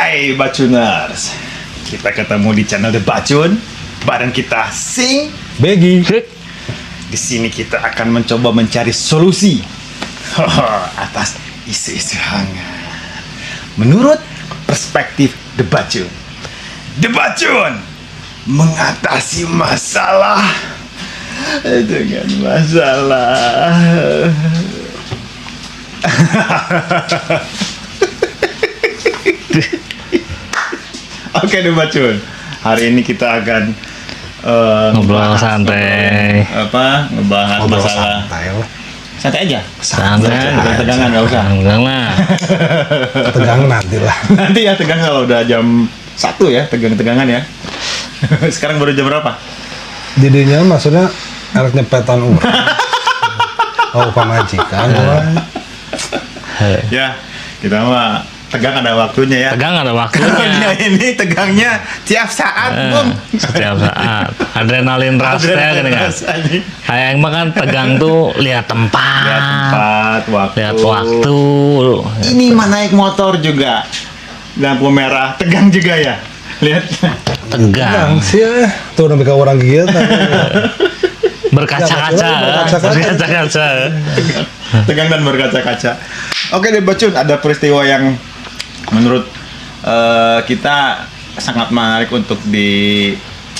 Hai Bacuners, kita ketemu di channel The Bacun. Bareng kita Sing. Begi. Di sini kita akan mencoba mencari solusi atas isu-isu hangat menurut perspektif The Bacun. The Bacun mengatasi masalah dengan masalah. Oke, The Bacun. Hari ini kita akan Ngobrol ngebahas- santai. Apa? Ngebahas Ngobrol masalah. santai lah. Santai aja. Santai. Bukan tegangan, nggak usah. Enggak lah. Tegang nanti lah. Nanti ya tegang kalau udah jam 1 ya, tegang-tegangan ya. Sekarang baru jam berapa? Jadinya maksudnya erek nyepetan urang. Oh, pamajikan urang. Ya, kita mah tegang ada waktunya ya. Tegang ada Kalau waktunya. ini tegangnya tiap saat, Bung. Setiap saat. Adrenalin rush teh Adrenalin gini kan. rush, anjing. Kayak yang mah kan tegang tuh lihat tempat. Lihat tempat, waktu. Lihat waktu. Ini mah naik motor juga. Lampu merah, tegang juga ya. Lihat. Tegang. Tegang sih ya. Tuh udah ke orang gitu. Berkaca-kaca. Berkaca-kaca. Berkaca-kaca. Tegang dan berkaca-kaca. Oke deh, Bacun, ada peristiwa yang menurut kita sangat menarik untuk di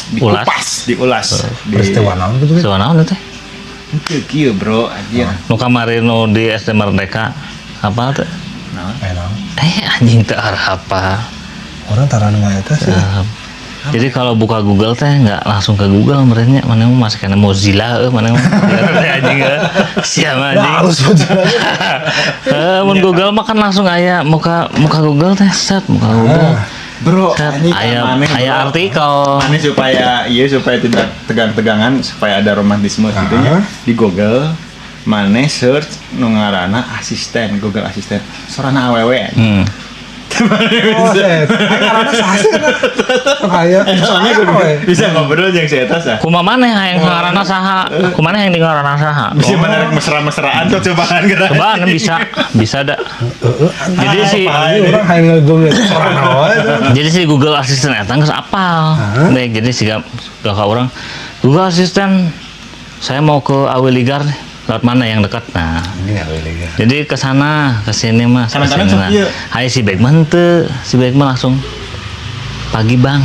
dikupas, diulas. Peristiwa naon gitu. Coba naon teh? Itu kieu, Bro, anjir. Nu kamari nu di SD Merdeka apa teh? Nah, Eh, naon. Anjing teh apa? Orang tara nu eta sih. Jadi kalau buka Google teh nggak langsung ke Google merenya, mana mah masih kena Mozilla mana mah teh anjing siapa anjing. Nah, halus betul. Mun Google mah kan langsung aya muka muka Google teh set muka Google. Bro, Set ini aya aneh, aya bro. artikel. Aneh supaya iya supaya tidak tegang-tegangan, supaya ada romantisme gitu ya. Di Google maneh search nu ngaranna asisten, Google Asisten. Sorana awewe. Oh, set. Aing ngaranna saha sih eta? Kayak Soalnya gue bisa ngobrol jeung si eta sah. Kumaha maneh hayang ngaranna saha? Kumaha hayang di ngaranna saha? Bisa menarik mesra-mesraan tuh cobaan geura. Cobaan bisa, bisa da. Heeh. Jadi si Ini orang hayang Google sorana wae. Jadi si Google Assistant eta geus apal. Baik, jadi siga ka orang Google Assistant, saya mau ke Awiligar nih. Lewat mana yang dekat? Nah, Ini Awiligar. jadi ke sana, ke sini mas, ke Kadang-kadang sini sok lah. ieu. Hai si Backman tuh, si Backman langsung pagi bang,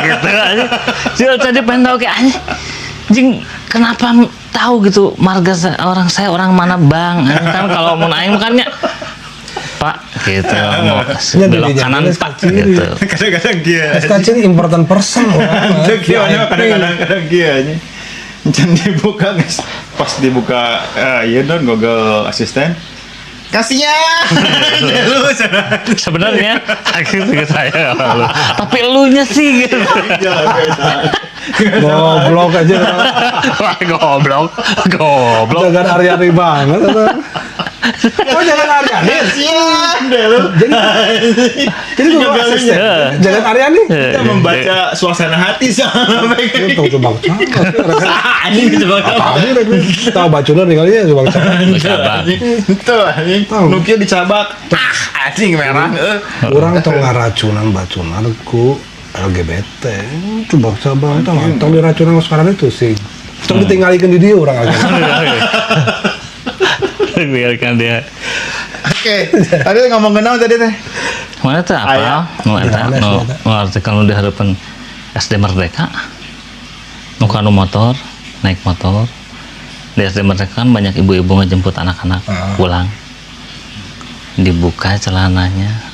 gitu aja. Si tadi pengen tahu kayak anjing, anjing kenapa tahu gitu marga orang saya orang mana bang? Anjing, kan kalau mau aing makannya Pak gitu mau Ya, belok dirinya kanan geus Pak kecil. gitu. Kadang-kadang kieu. SKC ini important person orang. Itu kieu nya kadang-kadang kadang kieu nya. Can dibuka guys. Pas dibuka iya don Google Asisten. Kasihan. Lu cenah. Sebenarnya akhirnya saya lu. Tapi elunya sih gitu. Goblok aja. Wah, goblok. Goblok. Jangan Aryani banget. Atau. Oh, jangan Aryani. Kasihan deh lu. Jadi Google Asisten. Jangan Aryani. Kita membaca suasana hati sama Itu coba anjing coba. Apa rek tahu bacunan tinggalnya coba. Cabak. Itu anjing. Tahu. Nu kieu dicabak. Ah, anjing merah. Urang tong ngaracunan bacunan ku LGBT. Coba coba tong tong diracunan sekarang itu sih. Tong ditinggalikeun di dieu urang aja. Biarkan dia. Oke. Tadi ngomong kenal tadi teh. Mana tuh apa? Aya. Nu eta Di mana nu sih eta? nu artikel nu di harapan SD Merdeka. Nu kanu motor, naik motor. Di SD Merdeka kan banyak ibu-ibu ngejemput anak-anak pulang. Dibuka celananya.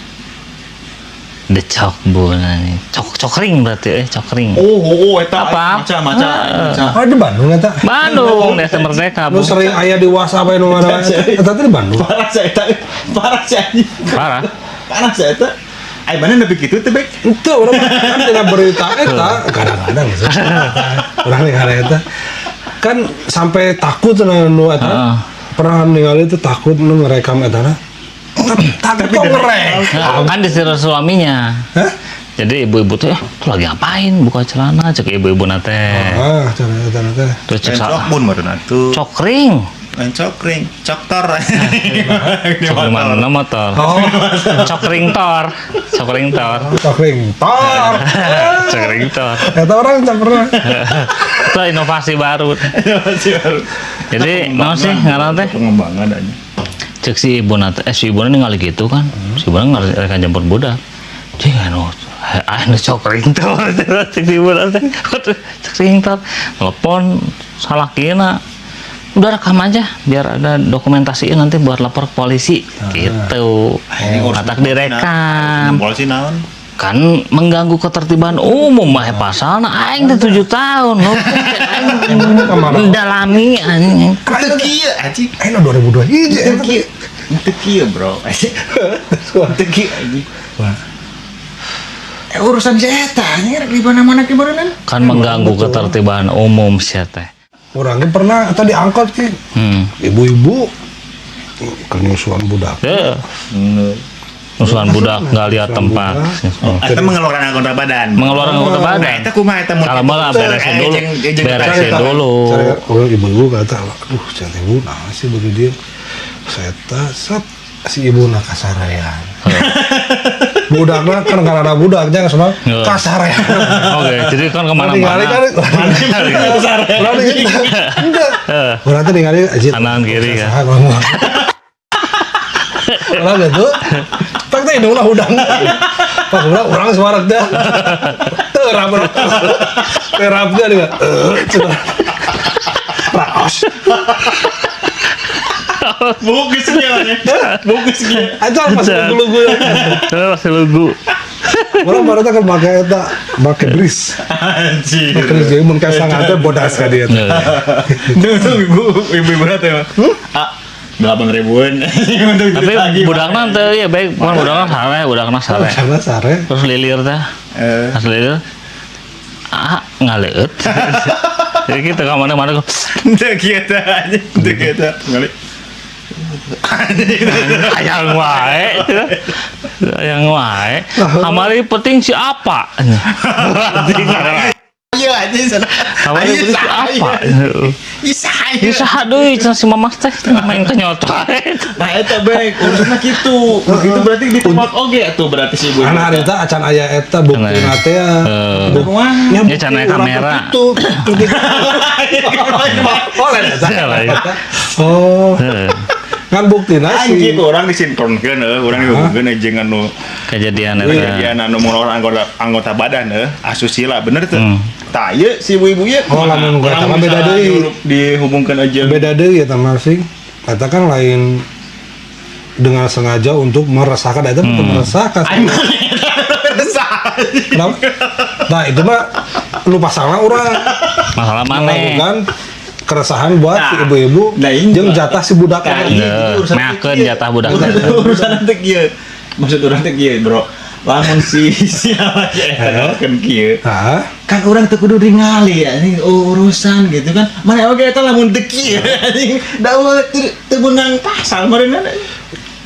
Dicok bu nani. Cok cokring berarti cokring. Oh, oh, oh, eta Apa? Maca, maca, maca. Oh, di Bandung eta. Bandung, di SD Merdeka, Lu Bu. sering aya di WhatsApp aya nu mana eta teh di Bandung. Parah saya eta. Parah saya anjing. Parah. Parah saya eta. Ai mana nepi kitu teh, Bek? Itu orang kan tina berita eta kadang-kadang sih. Orang ningali eta kan sampai takut cenah nu eta. Heeh. Pernah ningali itu takut nu ngerekam eta na. Tapi kok ngerekam? Kan disuruh suaminya. Hah? Jadi ibu-ibu tuh, tuh lagi ngapain buka celana cek ibu-ibu nate. Ah, cara eta na teh. Terus cek Cok salah. mun meureun atuh. Cokring. Lain cokring, coktor. Di Cok motor. mana motor. Oh, Cokring tor. Cokring tor. cokring tor. Cokring tor. Eta orang tak pernah. Itu inovasi baru. Inovasi baru. Jadi, naon sih ngaran teh? Pengembangan aja. Cek si ibu teh, si ibu ningali gitu kan. Si ibu ngarek jemput budak. Cing anu anu cokring tor. Cek si ibu teh. Cokring tor. Telepon salakina. Udah rekam aja biar ada dokumentasiin nanti buat lapor ke polisi gitu. Ini urusan Matak direkam. Polisi naon? Kan mengganggu ketertiban umum mah pasalna aing teh 7 tahun nu aing mendalami anjing. Teu kieu anjing. Eh, 2002 hiji Teu eta. kieu. Teu kieu, Bro. Teu kieu anjing. Wah. Eh, urusan si eta anjing rek di mana-mana ki barunan. Kan mengganggu ketertiban umum sih teh. Orangnya pernah tadi angkot ki. Ibu-ibu keur nyusuan budak. Deh, musuhan budak nggak lihat tempat. Eta mengeluarkan anggota badan. Mengeluarkan anggota Nah, badan. eta kumaha eta mun? Kalau malah beresin dulu, beresin dulu. Saya orang ibu-ibu kata, aduh cantik ibu, nah sih bagi dia. Saya set si ibu nak kasarean. Budaknya kan karena ada budaknya semua kasarean. Oke, jadi kan Ningali kemana-mana. kan, orang enggak. Orang tuh ningali anjir. Kanan, kiri, kan. Orang gitu. Tak teh hidungna hudang. Pas urang urang suara teh. Terap. Terap teh dia. Eh, raos. Bugis kieu nya. Bugis kieu. Aja pas lugu. Terus lugu. Urang baru teh kan make eta, make bris. Anjir. Make bris jadi mun kasangan teh bodas ka dia teh. Tuh ibu ibu teh. Ah, 8 ribuan. Untuk Tapi ditagih. budakna teh ya baik, bukan budakna sare, budakna sare. Sama sare. Terus lilir teh. Eh. Pas lilir ah ngaleueut. Jadi gitu ke mana-mana Teu kieu teh anjing. Teu kieu teh. Ngali. Hayang wae. Hayang wae. Kamari penting si apa? Anjing. Iya anjing sana. Kamari penting si apa? Isa. Ya saha deui cenah si mamah teh main kenyot wae. Nah eta baik urusanna kitu. Begitu berarti di tempat oge atuh berarti si ibu. Karena hari eta acan aya eta bukti teh ya. Kumaha? Ya, Ya, can aya kamera. Itu. Oh, lain eta. Lain. Oh, Heeh. kan bukti Anjing nasi. urang disinkronkeun euy, urang dihubungkeun jeung anu Kejadian eta. kejadian anu mengeluarkan anggota anggota badan euy, asusila bener tuh. Tah ieu si ibu-ibu ieu. Oh, lamun gua eta mah beda deui. Dihubungkeun aja. Beda deui eta mah sih. Eta kan lain dengan sengaja untuk meresahkan, eta bukan meresahkan. Kenapa? Nah, itu mah lu pasalnya urang Masalah mana? melakukan keresahan buat si Nah, ibu-ibu nah, ini jeung jatah si budak. Nah, iya, Nah, jadi urusan meakeun teh kieu. jatah budak. Urusan teh kieu. Maksud urang teh kieu, Bro. Lamun si siapa ya kan kieu. Hah? Kan urang teu kudu ningali ya ini urusan gitu kan. Mana oge eta lamun teu kieu anjing. Da eueuh teu teu meunang pasal meureunna.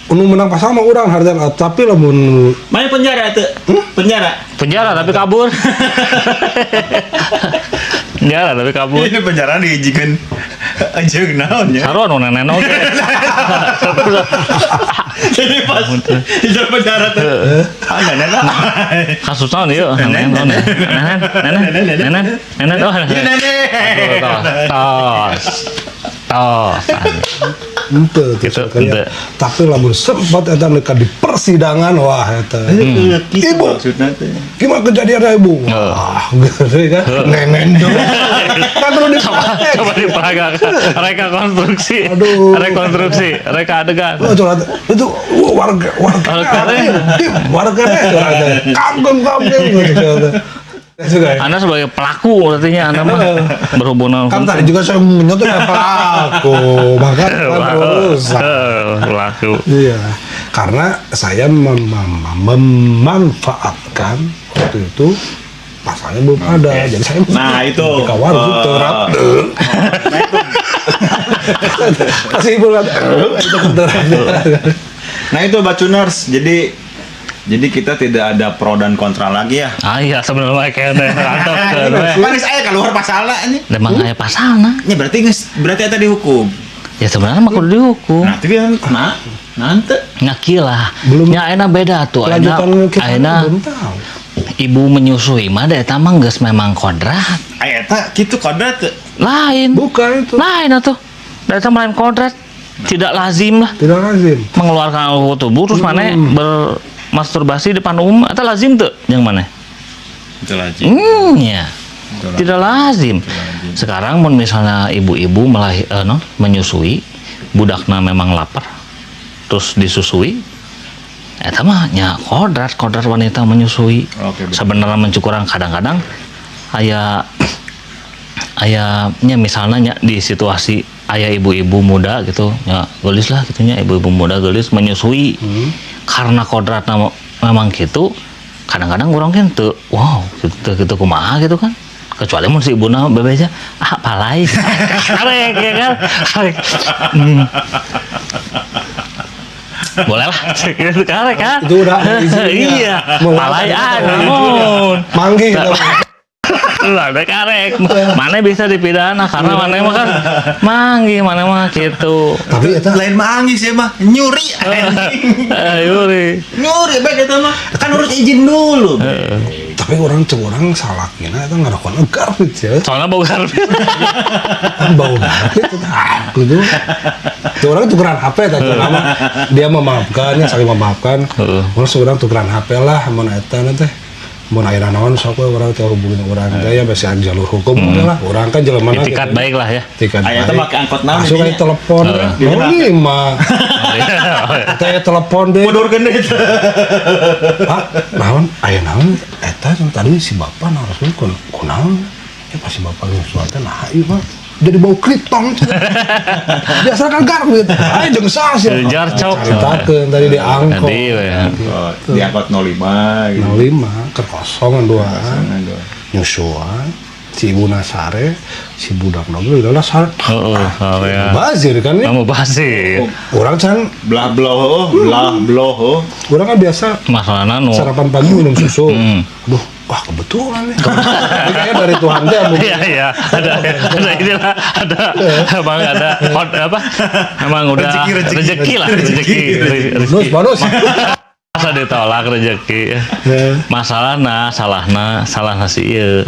Nu menang pasal mah urang harga, tapi lamun Mana penjara teu? Penjara. Penjara tapi kabur. Penjara tapi kabur. Ini penjara dihijikeun jeung naon ya. Sarua nu nenek oge. Jadi pas di dalam penjara tuh. Ah, nenek lah. Kasus naon ieu? Nenek naon? Nenek, nenek, nenek, nenek, oh. Iya, nenek. Aduh, tos. Tos. Ente tuh Gitu, makanya. ente. Tapi lamun sempat eta mereka di persidangan, wah eta. Ibu. Ibu. Maksudnya teh. Gimana kejadiannya ibu? Wah, gitu kan. Nenek dong. Kan perlu Coba diperhatikan. coba diperagakan. Reka konstruksi. Aduh. Rekonstruksi, reka adegan. Oh, curhat. Itu wah, warga warga Warga. warga warga kagum kagum gitu curhat. Ya juga ya. Anda sebagai pelaku artinya Anda mah berhubungan Kan tadi juga saya menyentuh ya pelaku, maka kan berusaha. Pelaku. Iya, karena saya memanfaatkan waktu itu pasalnya belum ada, jadi saya Nah, itu. ketika warga terap, Nah, itu. kasih ibu kan, itu terap. Nah, itu Bacuners. Jadi kita tidak ada pro dan kontra lagi ya. Ah iya sebenarnya kayaknya mantap Kan geus aya keluar pasalna ini. Emang aya pasalna. Ya berarti geus berarti eta dihukum. Ya sebenarnya mah kudu dihukum. Nah, itu kan nah, nanti Nya lah. Belum. Nya ayeuna beda tuh. Ayeuna Lanjutan kita ayeuna belum tahu. Ibu menyusui mah da eta mah geus memang kodrat. Aya eta kitu kodrat teu. Lain. Bukan itu. Lain atuh. Da eta mah lain kodrat. Tidak lazim lah Tidak lazim. Mengeluarkan anggota tubuh terus mana bermasturbasi depan umum atau lazim tuh yang mana? Itu lagi. Ya. Tidak lazim. Sekarang mun misalnya ibu-ibu no, menyusui, budakna memang lapar, terus disusui, eta mah nya kodrat, kodrat wanita menyusui. Oke, betul. Sebenarnya mencukurang kadang-kadang aya aya nya misalnya nya di situasi aya ibu-ibu muda gitu ya, gelis lah gitu nya, ibu-ibu muda gelis menyusui karena kodratna memang gitu. Kadang-kadang orang kan tuh wow gitu gitu, kumaha gitu kan, kecuali mun si ibuna bebeja, ah palai karek ya kan, karek. Boleh lah gitu, karek kan. Itu udah ada izinnya. Iya. Mau Palai ah ada namun Manggih gitu. Lah, ada karek. Mana bisa dipidana karena mana mah kan manggih, mana mah gitu. Tapi eta Lain manggih sih mah, nyuri anjing. Yuri. Nyuri baik eta mah. Kan harus izin dulu. Tapi orang cek orang salakina eta ngarokon garpit ya. Soalnya bau garpit. Kan bau garpit ah gitu. Tuh orang tukeran HP tadi lama dia memaafkan ya, saling memaafkan. Terus orang tukeran HP lah mun eta teh. Mun aya naon sok we urang teh hubungin urang teh ya, besi jalur hukum lah. Urang kan jelema Itikad baik lah ya. Itikad Aya teh baik. make angkot naon Langsung jadinya? aya telepon. 05. Teh telepon deh. Bodorkeun deui. Pak, naon? Aya naon? Eta yang tadi si bapak naroskeun kun kunaon? Ya pas si bapak nyusul teh nah ieu mah jadi bau klitong. Biasa kan garpit. Ayo jeung sah sih. Jarcok. Caritakeun tadi di angkot. Tadi we. Oh, di angkot 05 gitu. 05 ke kosongan dua. Aduh. Nyusuan si ibu sare, si budak oge udah sare. Heeh, oh, ya. Bazir kan ya. Kamu basir. Orang can Belah belah oh, belah belah oh. Orang kan biasa Masalahnya nu sarapan pagi minum susu. Aduh, wah kebetulan nih. Ini kayaknya dari Tuhan deh mungkin. Iya, ada inilah, ada emang ada apa? Emang udah Rezeki, rezeki. rezeki lah, rezeki. Bonus, Rezeki. bonus. Masa ditolak rezeki. Ya. Masalahna, salahna, salahna si ieu.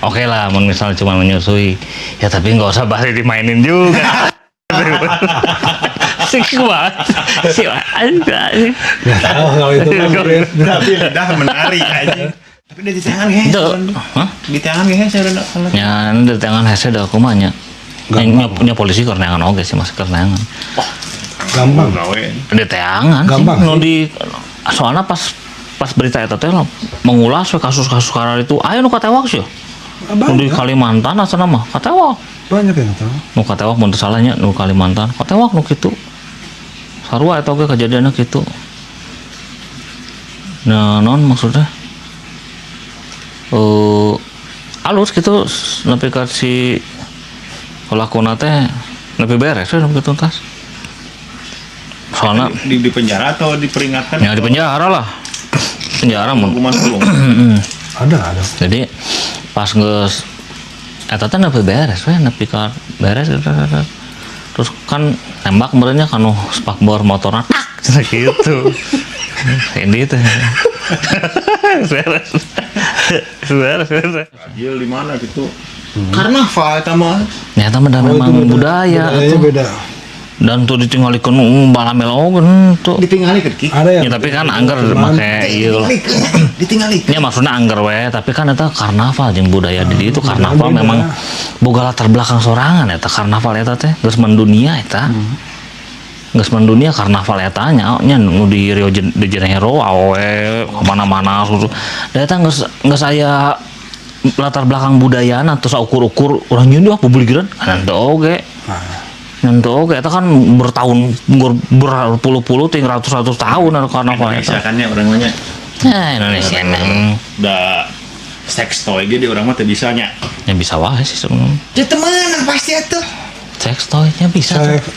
Oke lah, mun misalnya cuma menyusui, ya tapi nggak usah bari dimainin juga. Si kuat, si Nggak tahu kalau itu kan mungkin. Tapi lidah menarik aja. Tapi di tangan ge. Itu, hah? Di tangan ge saya udah. Ya, di tangan hese dah kumaha nya. Gampang. Nya, nya polisi keur neangan oge sih, masih keur neangan. Gampang. Gawe. Di teangan sih. Gampang Nu di soalnya pas pas berita eta teh mengulas we kasus-kasus karar itu aya nu katewak sih. Nu di Banyak, Kalimantan asana mah katewak. Banyak yang tahu. Nu katewak mun teu salahnya nu Kalimantan katewak nu kitu. Sarua eta oge kejadianna kitu. Nah, non maksudnya alus gitu nepi ka si pelakuna teh nepi beres we nepi tuntas. Soalnya Di penjara atau diperingatkan? Ya di penjara lah. Penjara mun. Hukuman kurung. Ada, ada. Jadi pas geus eta teh nepi beres we, nepi ka beres gitu. Terus kan tembak merenya kanu spakbor motorna tak gitu. Ini teh. Beres. Beres, beres. Adil di mana gitu? Karnaval eta mah. Ya eta mah dah Oh, itu memang beda. budaya Budayanya atuh. beda. Dan tuh ditinggalikeun balamel oge tuh. Ditinggali ke Ki. Ada yang Ya tapi kan angger Cuman- make ieu lah. Ditinggali. Ya maksudnya angger we, tapi kan eta karnaval jeung budaya di dieu itu karnaval beda. Memang boga latar belakang sorangan eta karnaval eta teh geus mendunia eta. Geus mendunia karnaval eta nya nya nu di Rio de Janeiro awe kemana-mana susu. Da eta geus geus aya latar belakang budayana terus ukur-ukur urang nyeun ah publikiran kan teu oge. Nah, Nyentuh oge eta kan bertahun berpuluh-puluh ting ratus-ratus tahun ada karnaval Indonesia eta. kan ya orang nanya. Nah, Indonesia emang Da seks toy ge di urang mah teu bisa nya. Ya bisa wae sih sebenarnya. Ya temenan pasti atuh. Sex toy-nya bisa saya tuh.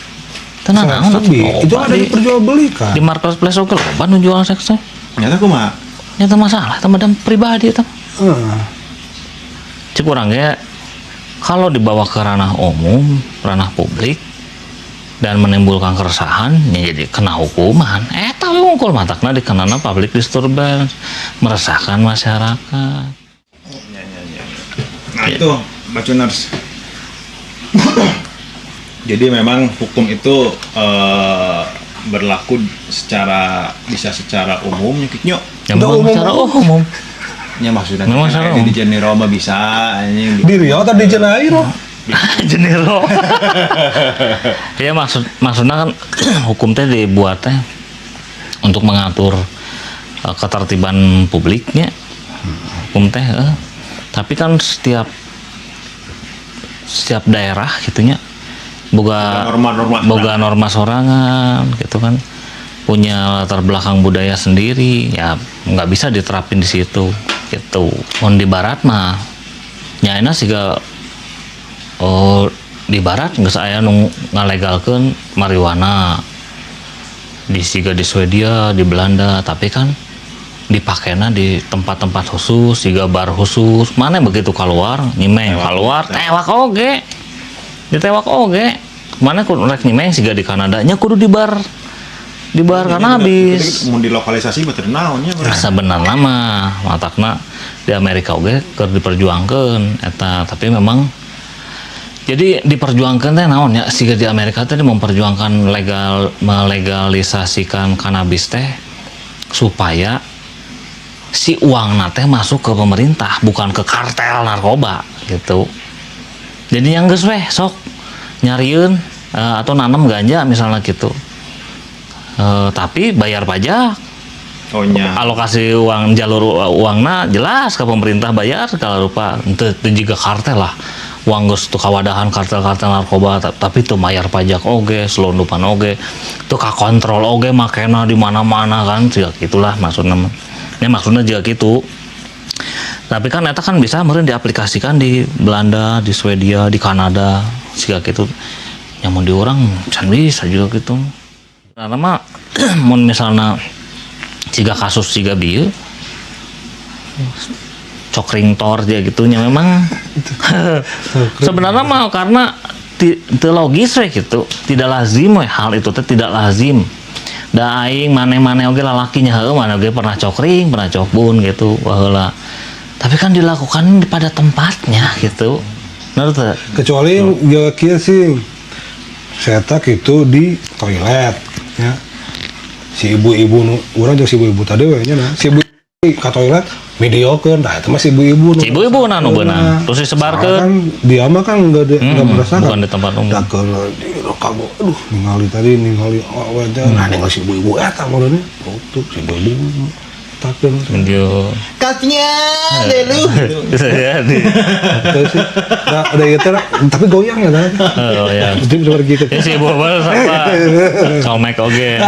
Tenang naon atuh, itu loba ada diperjualbelikan. Di marketplace oge loba nu jual sex toy. Nyata kumaha? Nya teu masalah, teh mah pribadi eta. Heeh. Cik urang ge kalau dibawa ke ranah umum, ranah publik, Dan menimbulkan keresahan ya jadi kena hukuman. Eta we wungkul matakna dikenana public disturbance, meresahkan masyarakat. Ya. Nah, itu Bacuners. Jadi memang hukum itu berlaku secara bisa secara umum nya. Ya, Udah memang umum. secara umum. Ya maksudnya Memang secara di umum. Jeniro mah bisa anjing. Di Riau tadi Jenairo. Jeniro. Ya maksudnya kan hukum teh dibuat teh untuk mengatur ketertiban publiknya. Hukum teh tapi kan setiap setiap daerah gitunya boga norma-norma boga norma sorangan gitu kan, punya latar belakang budaya sendiri, ya nggak bisa diterapin di situ gitu. Mun di barat mah nyaina siga, oh, di barat geus aya nu ngalegalkeun marijuana di siga di Swedia, di Belanda, tapi kan dipakainya di tempat-tempat khusus, siga bar khusus. Mana begitu keluar nyimeng, keluar tewak oge, ditewak oge. Mana kudu rek nyimeng siga di Kanada nya kudu di bar, di bar kanabis. Mun dilokalisasi betul naon nya. Sebenarnya mah matakna di Amerika oge keur diperjuangkeun eta, tapi memang jadi diperjuangkan teh naon ya, siga di Amerika teh memperjuangkan legal, melegalisasikan kanabis teh supaya si uang teh masuk ke pemerintah, bukan ke kartel narkoba gitu. Jadi yang geus weh sok nyarieun atau nanam ganja misalnya gitu. Tapi bayar pajak. Oh nya. Alokasi uang, jalur uangna jelas ke pemerintah, bayar segala rupa. Itu juga kartel lah, uang geus teu kawadahan kartel-kartel narkoba, tapi tuh bayar pajak oge, selundupan oge tuh kontrol oge, makena di mana-mana kan juga gitulah maksudnya mah. Ya maksudnya juga gitu, tapi kan eta kan bisa meureun diaplikasikan di Belanda, di Swedia, di Kanada siga gitu. Yang mau di orang can bisa juga gitu. Karena mah mun misalnya jika kasus siga bieu cokring tor dia gitunya, memang sebenarnya mah karena teu logis we gitu, tidak lazim we, hal itu teh tidak lazim. Da aing maneh-maneh oge lalakinya heueuh, maneh oge pernah cokring, pernah cokbun gitu baheula, tapi kan dilakukan pada tempatnya gitu. Nah, teu? Kecuali ya kieu sih, saya tak itu di toilet ya. Si ibu-ibu nu urang jeung si ibu-ibu tadi we nya, nah. Si ibu ka toilet videokeun, nah itu mah si ibu-ibu nu. Si ibu-ibu nah nu beunang. Terus disebarkeun. Soalnya kan dia mah kan enggak merasakan. Bukan di tempat umum. Da kalau direkam, aduh, ningali tadi ningali awewe teh, nah ningali si ibu-ibu eta meureun tutup si ibu-ibu takeun. Video. Kasihan deh lu. Bisa jadi. Terus sih, nah, udah gitu lah, tapi goyang ya, nah. Oh ya. Jadi bisa pergi ke Ya si ibu apa colmek oge.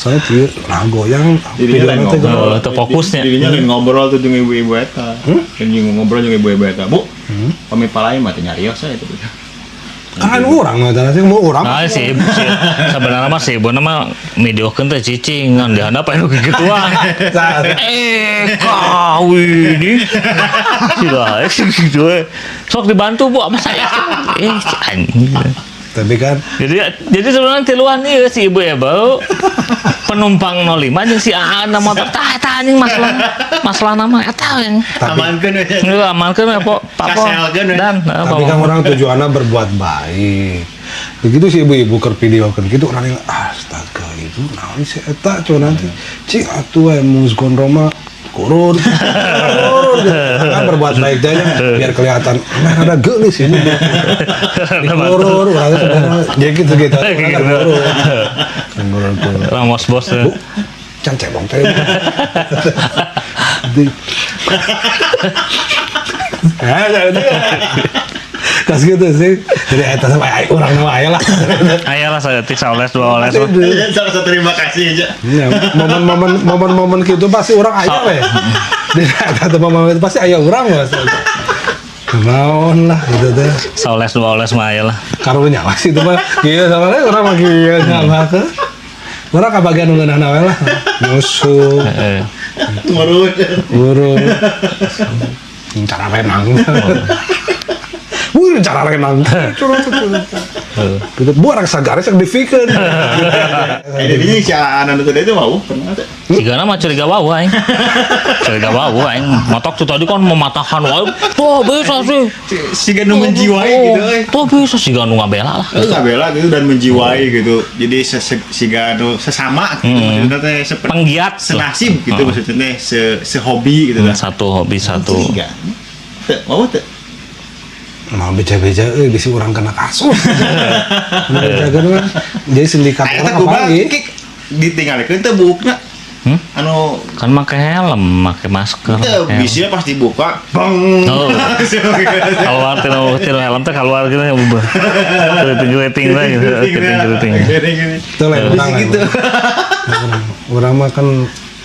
Soalnya kieu, nah goyang Dirinya lain videona teh ngobrol. Oh, itu fokusnya. Dirinya lain ngobrol tuh jeung ibu-ibu eta. Jeung ngobrol jeung ibu-ibu eta. Bu, pami palai mah teh nyarios saya itu. Kan urang mah teh sih mau urang. Nah, si sebenarnya mah si ibu mah videokeun teh cicing ngan di handap anu gituan. Nah, Eh, kau ini. Sila, gitu we. Sok dibantu, Bu, sama saya. Eh, anjing. Tapi kan Jadi sebenarnya tiluan ieu si ibu ya bau penumpang 05 jeung si AA na motor tah eta anjing masalah masalah nama eta yang tapi Amankeun we. Nggak amankeun we po Pak Po. Kaselkeun we. Dan tapi kan orang tujuannya berbuat baik. Begitu si ibu-ibu keur videokeun gitu orang yang astaga itu naon si eta coba nanti cing atuh we mus gondrong mah kurun kurun gitu. Kan berbuat baik aja biar kelihatan meh rada geulis ini dikurun urang sebenarnya jadi gitu gitu orang kan kurun kurun kurun. Ramos bos ya. Bu, can cebong teh. Di. Ya, jadi. Kas gitu sih. Jadi eta sama ai urang mah aya lah. Aya lah saya ti saoles dua oles mah. Salah satu terima kasih aja. Ya, momen-momen momen-momen gitu pasti urang aya we. Di eta momen itu pasti aya urang mah. Naon lah gitu teh. Saoles dua oles mah aya lah. Karunya lah sih itu mah. Kieu sama urang mah kieu nyawa ke. Urang kabagian nu ngeunahna we lah. Nyusu, Heeh. Ngurus. urut. Cara renang. Wih, cara renang. Gitu buat sagaris yang dipikeun. Eh, jadinya si Anan itu itu mau pernah teh. Sigana mah curiga wau aing. Curiga wau aing. Matak tuh tadi kan mematahkan wae. Tuh bisa sih. Si nu menjiwai gitu euy. Tuh bisa siga nu ngabela lah. Nggak bela gitu dan menjiwai gitu. Jadi siga nu sesama gitu maksudnya teh seperti Penggiat lah. Senasib gitu maksudnya teh sehobi gitu lah. Satu hobi satu. Curiga. Teu, mau teu? Mau beja-beja euy bisi urang kena kasus. Beja kan. Jadi sindikat Aya orang teh kumaha apalagi. Kik ditinggalikeun teh buukna. Hmm? Anu Kan make helm, make masker. teu make helm. bisinya pas dibuka, bang. Oh. Keluar tinu tinu helm teh keluar gitu ya ubah. Keriting-keriting lah gitu, keriting-keriting. Itu lah urang lah. Gitu. Urang mah kan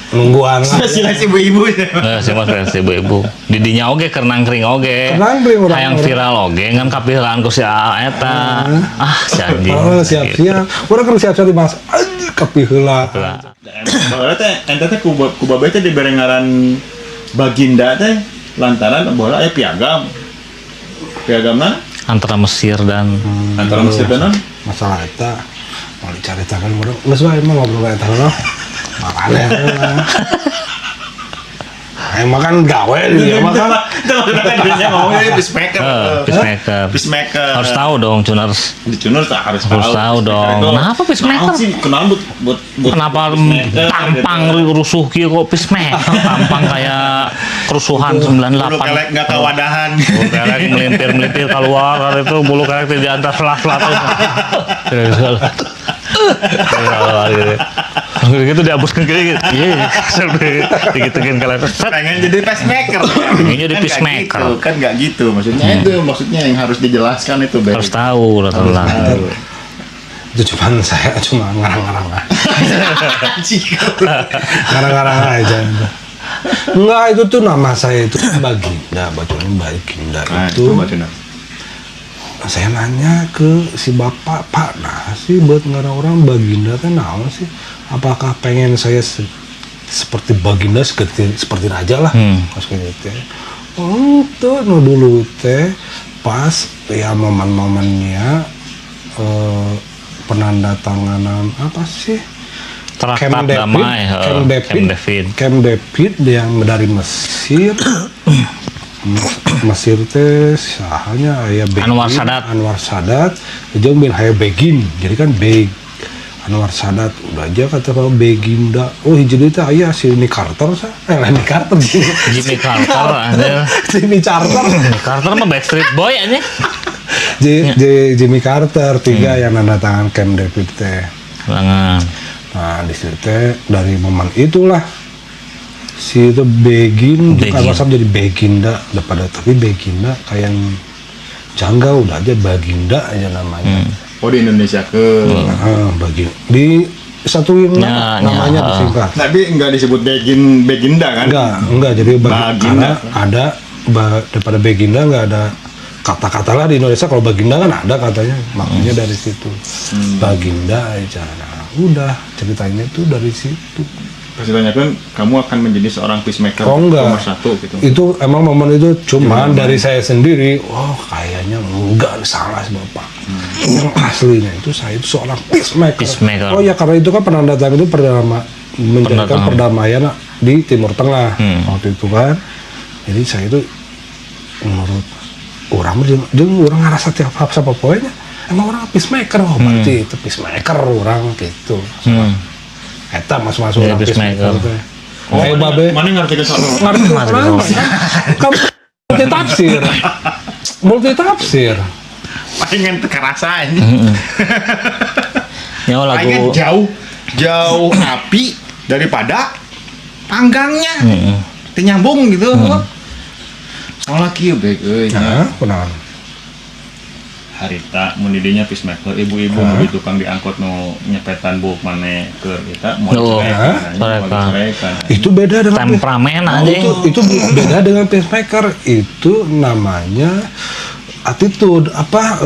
nungguan lah. Spesialis ibu-ibu. Eh, si mas versi ibu-ibu. Didinya oge keur nangkring oge. Keur nangkring urang- Hayang viral oge ngan kapiralan ku si AA eta. Ah, si anjing. Oh, siap-siap. Urang kan siap-siap di mas. Anjir kapiheula. Lah. Baheula teh ente teh ku babe teh dibere ngaran Baginda teh lantaran baheula aya piagam. Piagamna Antara Mesir dan antara Mesir dan non. Masalah eta mau dicaritakan urang geus wae emang ngobrol eta loh. Makanya emang kan gawe dia mah kan. Itu ngomongnya peacemaker. Eh, peacemaker. Peacemaker. Harus tahu dong, Cun harus Di Cunur tak harus Harus tahu dong. Peacemaker itu. Kenapa peacemaker? Naon sih kenapa buat buat buat kenapa peacemaker tampang gitu. rusuh kieu kok peacemaker tampang kayak kerusuhan Bulu 98. kelek nggak kewadahan. Bulu kelek melintir-melintir keluar kali itu bulu kelek di antara sela-sela tuh. Keluar gitu. Gitu dihapuskan kayak gitu. Iya, sampai digituin kalau set. Pengen jadi peacemaker. Pengen jadi Kan nggak peacemaker. gitu, kan nggak gitu. Maksudnya itu maksudnya yang harus dijelaskan itu, Bang. Harus tahu lah lah. Tahu. Itu cuman saya cuma ngarang-ngarang lah. Anjing. Ngarang-ngarang aja. Enggak, itu tuh nama saya itu Baginda, bacanya Baginda Nah, itu. coba Cunur. Saya nanya ke si bapak, "Pak, nah sih buat ngarang orang Baginda kan naon sih? Apakah pengen saya seperti Baginda seperti seperti raja lah?" Pas kayak gitu. Oh, tuh no dulu teh pas ya momen-momennya penandatanganan apa sih? Traktat Camp David, damai, Camp David, Camp David. Camp David yang dari Mesir. Mesir teh sahanya aya Begin, Anwar Sadat. Anwar Sadat, jeung bin aya Begin. Jadi kan Beg Anwar Sadat udah aja kata Pak Beginda. Oh hiji deui teh aya si Nick Carter sa. Eh lain Nick Carter. Jimmy Carter anjir. Jimmy Carter. Jimmy Carter mah Backstreet Boy anjir. Jimmy Carter tiga yang nanda tangan Camp David teh. Langan. Nah, di situ teh dari momen itulah si itu Begin juga Begin. WhatsApp jadi Beginda daripada tapi Beginda kayak yang janggal udah aja Baginda aja namanya. Oh di Indonesia ke. Nah, Bagin di satuin Ya, namanya ya. disingkat. Tapi nggak disebut Begin Beginda kan? Enggak jadi Baginda. karena ada daripada Beginda enggak ada kata-kata lah di Indonesia kalau Baginda kan ada katanya makanya dari situ Baginda aja. Nah, udah ceritanya tuh dari situ. Pas ditanyakan, kamu akan menjadi seorang peacemaker Oh enggak. nomor satu gitu. Itu emang momen itu cuman dari saya sendiri, oh kayaknya enggak salah sih bapak. Yang aslinya itu saya itu seorang peacemaker. Peacemaker. Oh ya karena itu kan penandatangan itu menjadikan Penandatangan. perdamaian di Timur Tengah waktu itu kan. Jadi saya itu menurut orang jeung orang ngerasa tiap siapa poinnya emang orang peacemaker, oh berarti itu peacemaker orang gitu. Eta masuk-masuk Jadi orang peacemaker. peacemaker teh. Oh, Kayak mana, babe mana ngerti ke soal ngerti orang kan multi tafsir multi tafsir Palingan kerasa ini. Nyawa lagu Palingan jauh jauh api daripada panggangnya. Teu nyambung gitu. Soalnya kieu bae euy. Nah, kunaon? Harita mun di dinya peacemaker ibu-ibu nu di tukang diangkut nu nyepetan buuk maneh ke kita mau Oh, diceraikan, mereka. mau diceraikan. Itu beda dengan Temperamen Oh, anjing. itu beda dengan peacemaker. Itu namanya attitude apa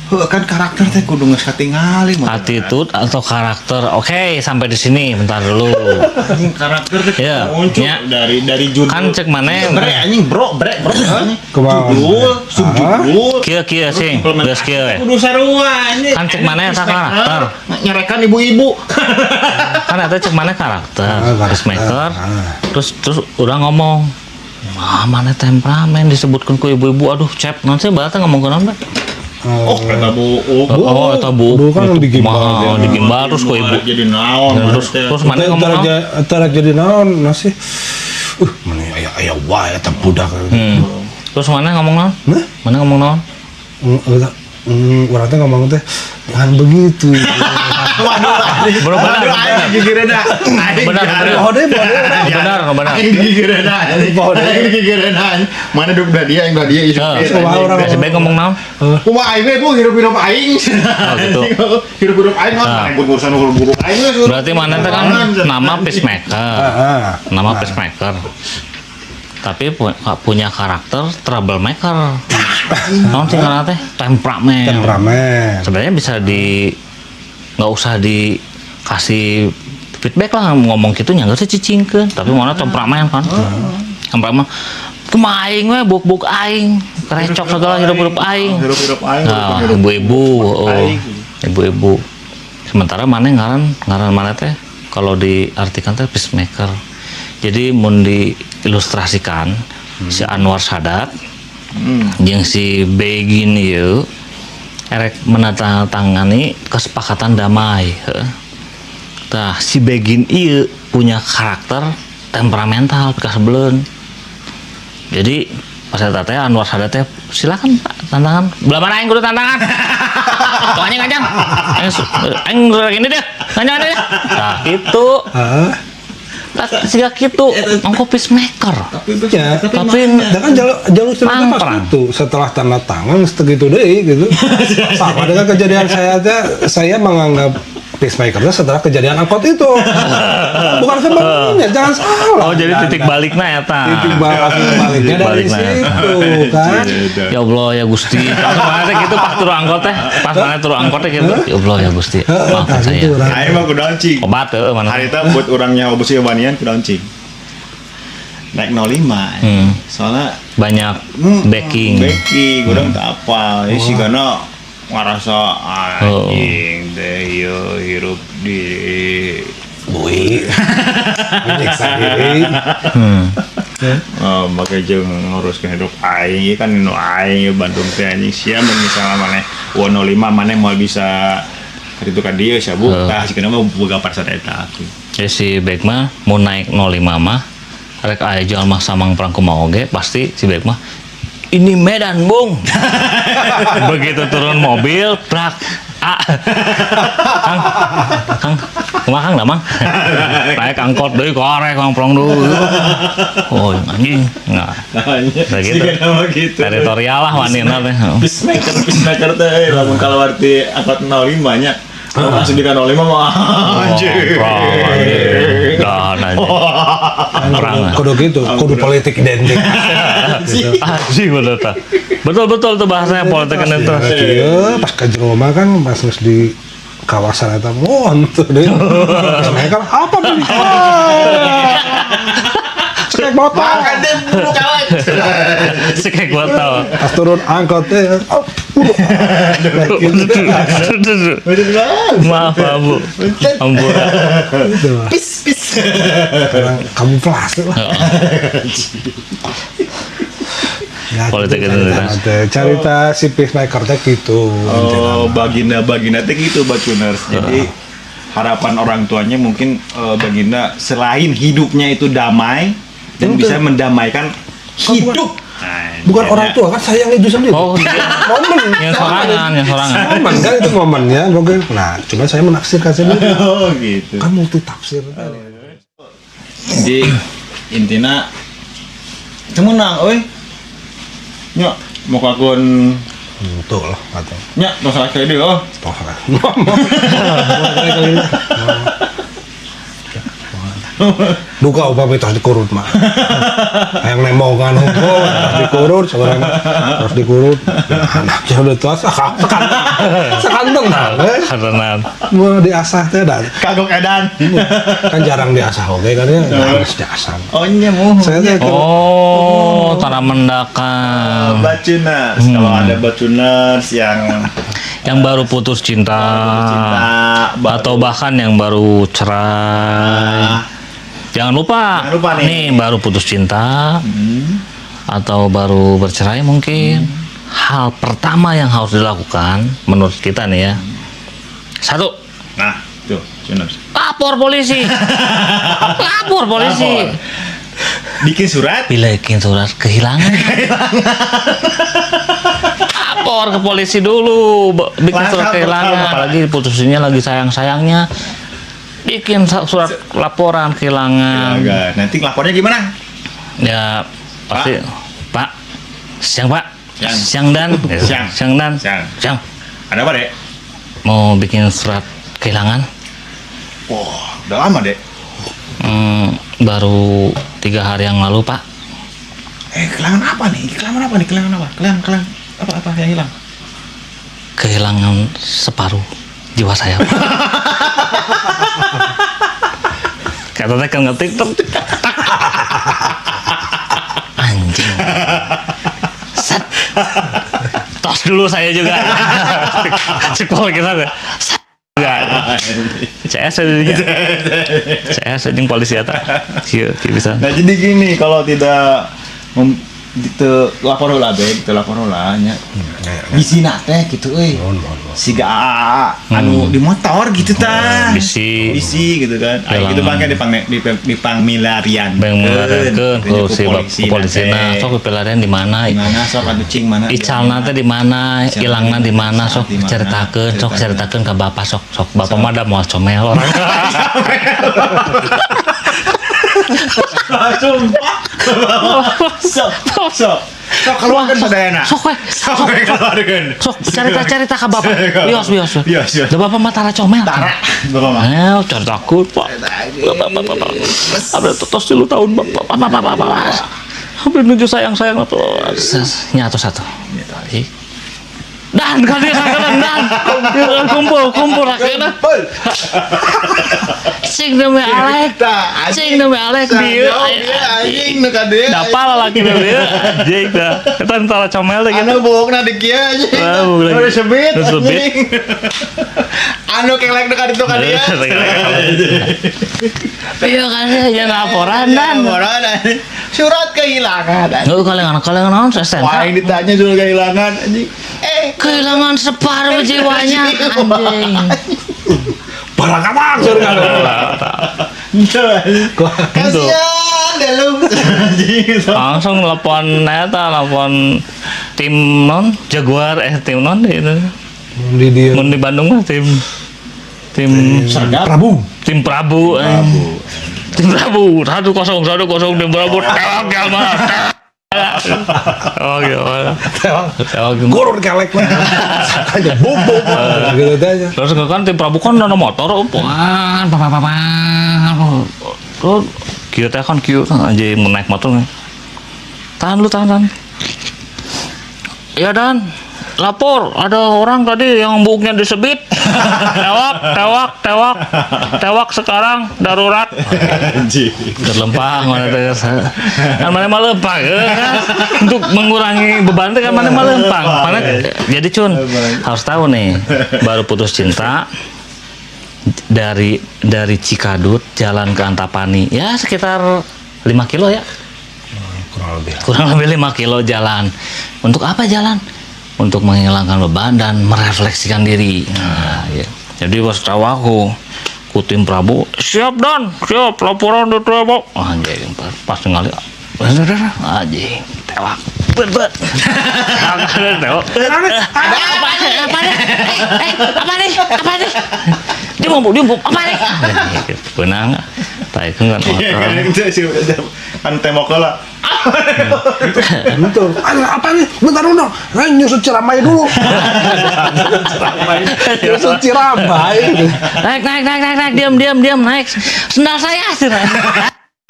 Heuh, kan karakter teh kudu geus katingali mah. Attitude atau karakter. Oke, sampai di sini bentar dulu. Anjing, karakter teh Iya, muncul ya. dari judul. Kan cek maneh. Bre anjing, bro, bre, bro anjing. Kumaha? Judul, subjudul. Kieu kieu sing, geus kieu we. Kudu sarua anjing. Kan cek maneh eta karakter. Nyarekan ibu-ibu. Kan eta cek maneh karakter, Ah, karakter. peacemaker. Ah. Terus terus urang ngomong, "Wah, maneh temperamen disebutkan ku ibu-ibu. Aduh, cep, naon sih bae ngomong naon bae?" Oh, kata bu. Oh, eta bu. Bu kan Gitu, digimbal kumaha, dia. digimbal terus ku ibu. Jadi naon? Terus terus maneh ngomong naon? Tarak jadi naon nasi. Mana aya aya wae eta budak. Terus maneh ngomong naon? Nah? Maneh ngomong naon? Urang teh ngomong teh jangan begitu. Waduh, Bro, benar, waduh, aing gigireuna. Aing Benar, benar. Oh, deh, boleh. Benar, benar. Aing gigireuna. Boleh. Aing gigireuna. Mana duk belah dia, aing belah dia ieu. Heeh. Kumaha urang Si Bek ngomong naon? Kumaha aing we bu hirup-hirup aing. Oh, gitu. Hirup-hirup aing mah Nah. aing urusan buruk aing we. Berarti maneh teh kan nama peacemaker. Ah, Nama peacemaker. Tapi punya karakter troublemaker. Naon sih ngaranna teh? Temperamen. Temperamen. Sebenarnya bisa di nggak usah dikasih feedback lah, ngomong gitu nya geus cicingkeun, tapi mana temperamen kan. Temperamen. Kumaha aing we buk-buk aing, kerecok segala hirup-hirup aing. Hirup-hirup aing. Nah, hirup-hirup ibu-ibu, oh, aing. Ibu-ibu. Sementara maneh ngaran ngaran maneh teh kalau diartikan teh peacemaker. Jadi mun diilustrasikan si Anwar Sadat jeung si Begin ieu erek menandatangani kesepakatan damai, heuh. Tah, si Begin ieu punya karakter temperamental pikasebeleun. Jadi pas eta teh Anwar Sadat teh, "Silakan Pak, tantangan." "Belah mana aing kudu tantangan? Tuh anjing anjing. Aing aing gini deh. Anjing deh." Nah, itu. Ah, Tah, siga kitu, ongko peacemaker. Ya. Tapi Dan kan jalur jalur cerita pas Mangprang. itu setelah tanda tangan segitu deh gitu. Sama dengan kejadian saya aja, saya menganggap peacemaker itu setelah kejadian angkot itu. Bukan sebelumnya, jangan salah. Oh, jadi titik baliknya eta. Titik baliknya dari Baliknya. situ kan. Ya Allah ya Gusti. Pas maneh teh gitu pas turun angkot teh, pas maneh turun angkot teh gitu. "Ya Allah ya Gusti, maafkan Nah, saya." gitu, orang. Aing mah kudu cing. Obat heueuh maneh. Harita buat orangnya obusi wanian kudu cing. Naik 05. Soalnya Banyak backing. Backing, urang tak apa. Ini sih karena ngerasa anjing deh yo hirup di Bui. Menyiksa diri. Oh, make jeung nguruskeun hidup aing ieu kan nu aing ieu Bandung teh anjing sia mun misalnya maneh 05 maneh moal bisa ka ditu ka dieu sia bu tah sigana mah boga parsan eta aku. Ya si Bek mah mau naik 05 mah rek aya jalma samang perang kumaha oge pasti si Bek mah, "Ini Medan, Bung." Begitu turun mobil, prak. Ah. "Kang, Kang, kumaha Kang damang?" Naik angkot deui korek ngomprong dulu. Oh, anjing. Nah, Nah, gitu. Sigana mah gitu. Teritorial lah wanina teh. Peacemaker, peacemaker teh lamun keluar di angkot 05 nya. Lamun langsung di 05 mah anjing. Ngomprong, anjing. Dah, anjing. Perang. Kudu gitu, kudu politik identitas. Gitu. Anjing bener tah. Betul betul tuh bahasanya politik identitas. Iya, pas ke jero mah kan pas geus di kawasan eta mohon tuh deh. Mereka apa beli? Cekek botol. Makan deh bulu kawan. Cekek botol. Pas turun angkot teh, oh, gitu. Maaf, Pak, Bu. Ampura. Gitu. Pis pis. Orang kamuflase lah. Ya, Politik gitu, identitas. cerita teh. Cerita si peacemaker teh gitu. Oh, baginda baginda teh gitu Bacuners. Jadi harapan orang tuanya mungkin baginda selain hidupnya itu damai dan Betul. bisa mendamaikan hidup. Bukan orang tua kan sayang itu sendiri. Oh, iya. Momen. Yang sorangan, yang sorangan. Momen kan itu momennya mungkin. Nah, cuma saya menafsirkan sendiri. Oh gitu. Kan multi tafsir. Jadi intinya cemenang euy. Nya mau kakun Betul lah atau nya tong salah kali deui oh. toh lah. Ngomong. Ngomong kali ini. Ngomong. Duka upami tos dikurut mah. Hayang nembongan hungkul tos dikurut seorang tos dikurut. Anaknya udah tua sakanteng nah. Karena Mau diasah teh da. Kagok edan. Kan jarang diasah oge kan ya, harus diasah. Oh nya muhun. Saya teh oh, tara mendakan. Bacuners, kalau ada bacuners yang Yang baru putus cinta, cinta, baru- atau bahkan yang baru cerai. Jangan lupa, Jangan lupa nih. Baru putus cinta atau baru bercerai mungkin. Hal pertama yang harus dilakukan menurut kita nih ya. Satu, Nah, tuh, Cuners. lapor polisi. Lapor polisi. Lapor. Bikin surat. Bila bikin surat kehilangan. Lapor ke polisi dulu, bikin Langkah surat kehilangan, pertama. Apalagi putusinnya lagi sayang-sayangnya. Bikin surat laporan kehilangan. Agak. Nanti lapornya gimana? Ya pasti Pak. Siang Pak. Siang. Siang dan Siang. Siang dan. Siang. Siang. Ada apa, Dek? Mau bikin surat kehilangan? Wah, udah lama, Dek. Baru 3 hari yang lalu Pak. Kehilangan apa nih? Kehilangan apa nih? Kehilangan apa? Kehilangan, kehilangan. Apa apa yang hilang? Kehilangan separuh jiwa saya, Pak. Katanya kan ngetik tek, tak. Anjing. Set. Tos dulu saya juga. Cepol kita deh. Set. Enggak. CS aja. CS anjing polisi eta. Kieu kieu bisa. Nah, jadi gini, kalau tidak gitu lapor heula be, gitu lapor heula nya. Bisina teh gitu euy. Mohon, mohon, mohon. Siga anu di motor gitu tah. Bisi. Bisi gitu kan. Ayo gitu Kehilangan. bangke di dipangmilarian. Bang ku si polisi nah sok pelarian di mana? Di mana sok atuh cing mana? Icalna teh di mana, Icalna ilangna di mana, sok di mana, ceritakeun, sok ceritakeun. ceritakeun ke bapak sok sok bapak mah da moal comel orang. Sumpah. Sok, sok. Sok keluarkan sadayana. Sok we, Sok we keluarkan. Sok cerita-cerita ke bapak. Bios bios. Bios, bios. Da bapak mah tara comel. Tara, bapak mah. Eh, ceritakeun, Pak. Bapak, bapak, bapak. Abdi tos 3 tahun, Bapak. Bapak, bapak, bapak. Abdi nuju sayang-sayang nyatu satu. Ih. Dan kan dia dan dan kumpul kumpul akhirnya sing demi Alek sing demi Alek dia Anjing nu ka dieu. dapal lagi dia anjing dah kita entara comel deh gitu. Anu buukna di kieu anjing. Ah, buukna. Udah sebit. Udah sebit. Anjing. Anu kelek nu ka ditu ka dieu. Iya kan ya laporan dan Laporan anjing. Surat kehilangan anjing. nggak kalian kalian naon STNK. Wah, yang ditanya surat kehilangan anjing. Kehilangan separuh jiwanya anjing. Barang apa surga. Gitu, anjing. Kasihan deh lu. Anjing. Langsung telepon eta telepon tim non Jaguar tim non itu. Di dia. Mun di Bandung mah tim tim Sergap. Prabu. Tim Prabu, eh. Tim Prabu 1010 tim Prabu tewak kiamat. Oh gimana? Tewak. Tewak. Gurur kelek mah. Aja bum bum gitu aja. Terus kan tim Prabu kan ada motor, pan, pan, pan, pan. Terus kieu teh kan kieu aja mau naik motor nih. Tahan lu, tahan, tahan. Ya Dan, lapor ada orang tadi yang buuknya disebit. Tewak, tewak, tewak, tewak sekarang darurat. Anjing. Terlempang mana teh. Kan mana mah lempang ya, kan? Untuk mengurangi beban teh kan mana mah lempang. Mana jadi cun harus tahu nih baru putus cinta dari Cikadut jalan ke Antapani ya sekitar 5 kilo ya, Kurang lebih. Kurang lebih 5 kilo jalan. Untuk apa jalan? Untuk menghilangkan beban dan merefleksikan diri. Nah, ya. Jadi pas tahu aku ku tim Prabu siap dan siap laporan diterima anjing pas ngali anjing tewak bet bet tewak apa apa nih apa nih apa nih dia mau apa nih benang. Taekeun kan Iya motor. Kan itu sih kan tembok lah. Betul. Ada apa nih? Bentar dulu dong. Nah, nyusut Cirambay dulu. Cirambay. Nyusut Cirambay. Naik, naik, naik, naik, naik, diam, diam, diam, naik. Sendal saya,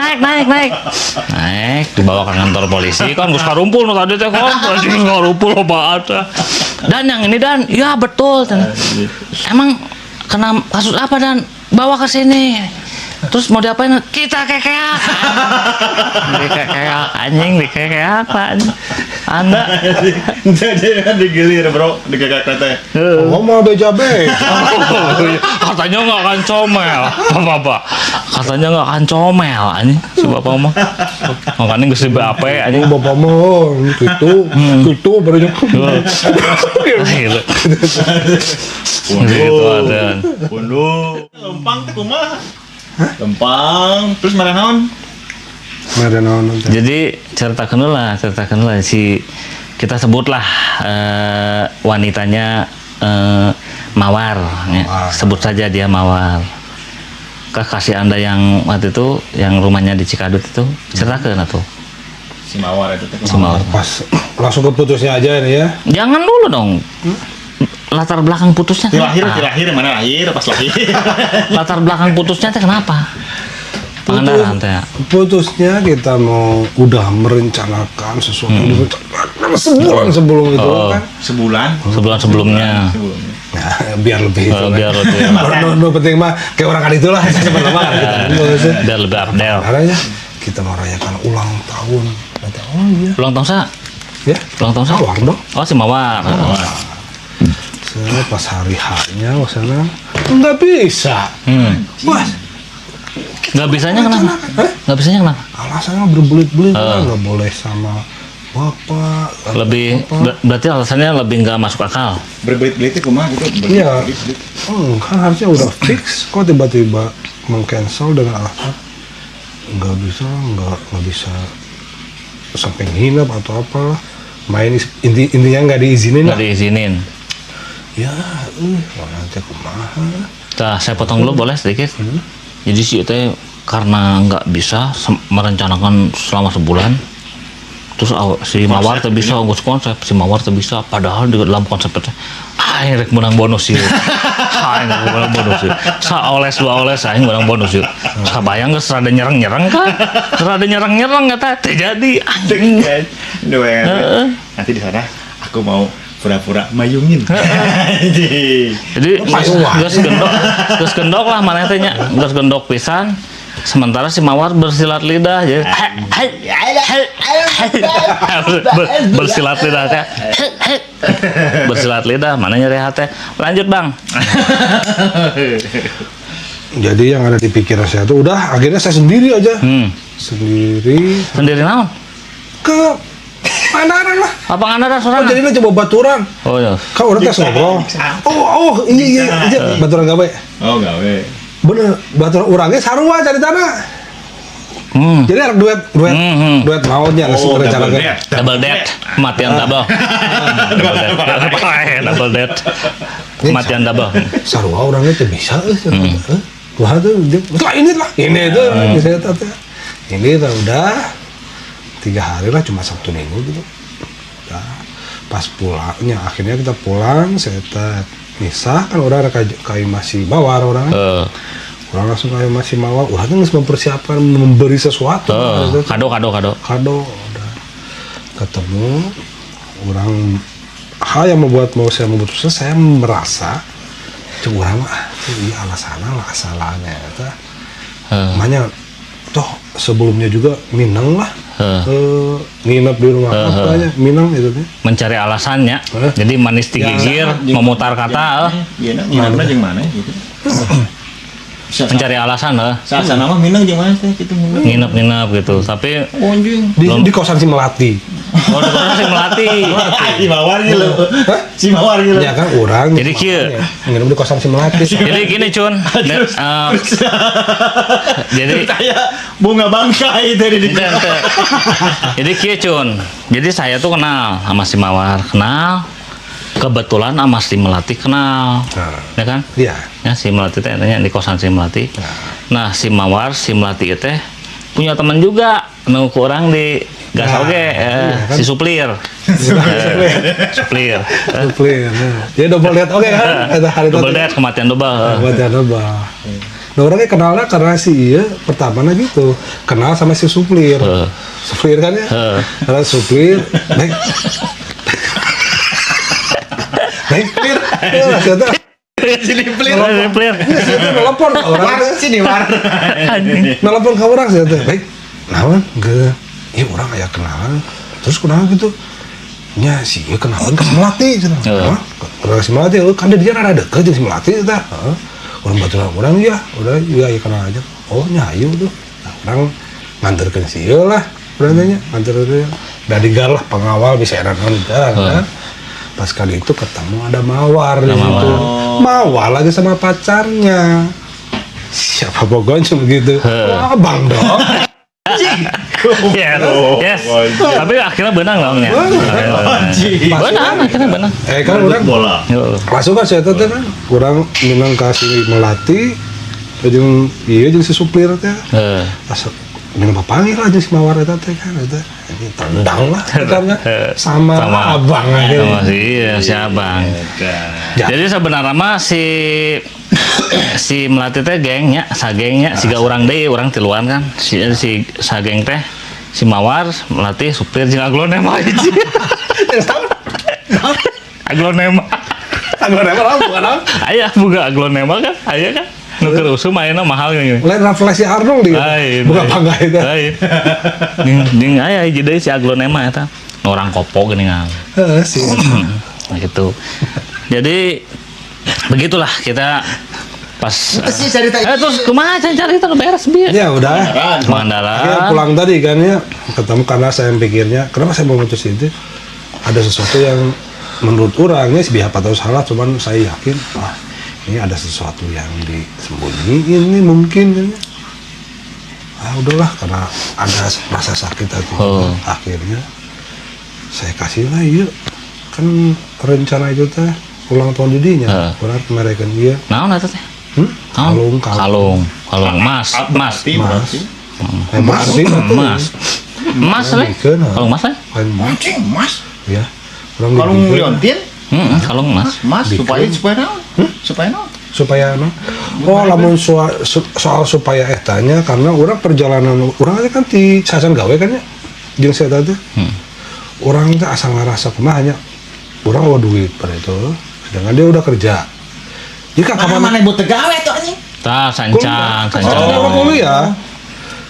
naik, naik, naik, naik, dibawa ke kantor polisi kan, geus karumpul nu tadi teh kan, anjing geus karumpul loba teh. Dan yang ini dan, ya betul. Emang kena kasus apa dan bawa ke sini. Terus mau diapain? Kita kekeak. Dikekeak anjing, dikekeak apa? Anda. Jadi kan digilir bro, dikekek teh. Oh, mau beja-beja. Katanya nggak akan comel, bapak. Katanya nggak akan comel, anjing. Si bapak mah. Makanya geus di BAP anjing. Bapak mah gitu, gitu baru Gitu. Gitu ada. Punduh. Lempang teh kumaha? Lempang, terus mana naon? Ada naon teh. Jadi ceritakan lah si kita sebutlah wanitanya Mawar, ya. Mawar. Sebut saja dia Mawar. Kekasih Anda yang waktu itu yang rumahnya di Cikadut itu, ceritakan atuh. Si Mawar itu teh. Si Mawar. Pas langsung ke putusnya aja nih ya. Jangan dulu dong. Latar belakang putusnya Di lahir, kenapa? di lahir, mana lahir, pas lahir. Latar belakang putusnya teh kenapa? Pangandaran teh. Putusnya kita mau udah merencanakan sesuatu, direncanakan sebulan sebelum itu Oh. kan. Sebulan. Sebulan sebelumnya. Sebelumnya. Nah, biar lebih itu. Oh, kan. biar lebih. Nu penting mah kayak orang kan itulah sebenarnya mah gitu. Biar lebih update. Karena kita mau rayakan ulang tahun. Kata, oh iya. Ulang tahun sa? Ya. Ulang tahun sa? Mawar dong. Oh, si Mawar. Saya pas hari H-nya ke sana nggak bisa. Wah, Nggak bisanya kenapa? Hah? Nggak bisanya kenapa? Alasannya berbelit-belit lah, nggak boleh sama bapak. Lebih apa. berarti alasannya lebih nggak masuk akal. Berbelit-belit itu kumaha gitu? Iya. Berbelit-belit. Kan harusnya udah fix, kok tiba-tiba meng-cancel dengan alasan nggak bisa, nggak bisa sampai nginep atau apa, main intinya nggak diizinin Nggak lah. diizinin. Ya, wah, nanti kumaha. Nah, saya potong dulu boleh sedikit? Jadi si itu karena nggak bisa merencanakan selama sebulan, terus si Mawar tuh bisa ngurus konsep, si Mawar tuh bisa, padahal di dalam konsep itu, aing rek menang bonus ieu. Aing rek menang bonus ieu. Sa oles dua oles aing menang bonus ieu. Sabayang geus rada nyereng-nyereng kan? Rada nyereng-nyereng kata teu jadi anjing. Duh, ya. Nanti di sana aku mau pura-pura mayungin. Jadi geus gendok lah maneh teh nya, geus gendok pisan. Sementara si Mawar bersilat lidah jadi bersilat lidah teh. Bersilat lidah, mana nyeri hati. Lanjut, Bang. Jadi yang ada di pikiran saya tuh udah akhirnya saya sendiri aja. Sendiri Sendiri naon? ke Pangandaran lah. Apa Pangandaran Oh, sorangan? jadi coba baturan. Oh iya. Kau udah tes ngobrol. Oh, iya, baturan gawe. Oh, gawe. Bener, baturan urangnya sarua cari tanah. Jadi ada duet, duet, duet mautnya nggak sih Oh, double rencanakan. death. Double death, kematian double. Double death. Double death. Kematian double. Sarua orangnya tuh bisa, Wah tuh, dia, lah ini lah, ini tuh, bisa tuh. Ini tuh udah 3 hari lah, cuma Sabtu Minggu gitu. Udah. Pas pulangnya, akhirnya kita pulang, saya teh misah kan orang kayak masih mawar orang. Orang langsung kayak masih mawar, orang tuh harus mempersiapkan memberi sesuatu. Gitu. Kado kado kado. Kado udah ketemu orang, hal yang membuat mau saya memutuskan, saya merasa cek urang mah ah, iya alasannya lah asalnya eta. Makanya toh sebelumnya juga minang lah. Nginep di rumah apa ya minang itu teh. Mencari alasannya. Jadi manis digigir, memutar kata, Iya, nginepna jeung mana gitu. Mencari alasan eh. Sasa nama minang jeung mana teh gitu nginep. Nginep-nginep gitu. Tapi Oh, anjing. Di kosan si Melati. Oh, di kosan si Melati. Si Mawar gitu. Hah? Si Mawar gitu. Ya kan orang Jadi kieu. nginep di kosan si Melati. Jadi gini Cun, jadi Kayak bunga bangkai dari di Ente, ente. Jadi kieu Cun. Jadi saya tuh kenal sama si Mawar, kenal. Kebetulan sama si Melati kenal. Nah. Ya kan? Iya. Ya si Melati teh tanya di kosan si Melati. Nah, si Mawar, si Melati itu teh punya teman juga nu ku urang di gas Nah, oge, iya kan? si suplir. Suplir. Suplir. Nah. Jadi double date oke kan? Eta hari Double date, kematian double. Kematian double. Nah, orangnya kenalnya karena si iya pertama gitu kenal sama si suplir. Suplir kan ya? Karena suplir, naik naik plir. Ya, siapa? Sini plir. Suplir. Siapa nelpon ke orang War teh. sini war. Nelpon ke orang siapa teh. Baik, naon? Ge, iya orang kayak kenalan. Terus kunaon gitu? Nya si ieu kenalan ke si Melati cenah. Heeh. Hah? Kenal ke si Melati, oh, kan dia rada deket jeung si Melati teh. Heeh. Urang baturan urang ya, udah juga ya kenal aja. Oh, nya ayo tuh. Nah, urang nganterkeun si ieu lah, urang tanya, nganterkeun. Bodyguard lah pengawal bisa enak naon kan. Pas kali itu ketemu ada Mawar di Ada situ. Mawar lagi sama pacarnya. Siapa pokoknya begitu. Heeh. Wah, abang dong. Yes, Oh, yes. anjing. Tapi akhirnya benang dong ya. Anjing. Benang, akhirnya benang. Eh kan urang bola. Yo. langsung kan saya teh kan urang minang kasih Melati jeung iya jeung si supir teh. Heeh. Pas minum papanggil lah jeung si Mawar eta teh kan eta. Ini tendang lah eta kan. Sama, Sama. abang akhirnya. Sama si iya, si abang. Ya. Jadi sebenarnya mah si si Melati teh gengnya, sagengnya, siga urang deui, urang tiluan kan. Si si sageng teh si Mawar, Melati, supir jeung aglonema hiji. Aglonema. Aglonema lah bukan apa? Aya boga aglonema kan? Aya kan? Nu keur usum ayeuna mahal gini. Lain Rafflesia Arnold dia. Lain. Bukan lain. bangga itu. Lain. Jeung jeung aya hiji deui si aglonema eta. Orang kopo geuning. Heeh sih. Nah, gitu. Jadi begitulah kita pas sih cerita terus kumaha cerita nu beres bieu? Ya udah. Akhirnya Pangandaran. pulang tadi kan ya ketemu karena saya pikirnya kenapa saya mau mutus itu ada sesuatu yang menurut orangnya sih apa tahu salah, cuman saya yakin ah ini ada sesuatu yang disembunyiin nih mungkin kan ya. Ah udahlah karena ada rasa sakit hati. Oh. Akhirnya saya kasih lah iya kan rencana itu teh ulang tahun jadinya orang mereka dia. Naon eta teh? Hmm? Naon? Kalung, kalung. Kalung, kalung emas, emas. Berarti, berarti. Eh, berarti itu. Emas. Emas le. Bikin, ah. Kalung emas le? Lain emas. Anjing, emas. Ya. Orang Kalung dibikin. liontin, Heeh, kalung emas. emas Bikin. supaya supaya naon? Supaya naon? Supaya apa? Oh, lamun soal supaya etanya karena orang perjalanan orang aja kan di sacan gawe kan ya jeung si eta teh. Orang teh asal ngerasa kumaha nya. Urang bawa duit pada itu. Sedangkan dia udah kerja. Jadi kan Mana kapan mana buat tegawe tuh anjing? Tah sancang, sancang. Oh, gawe. kuliah.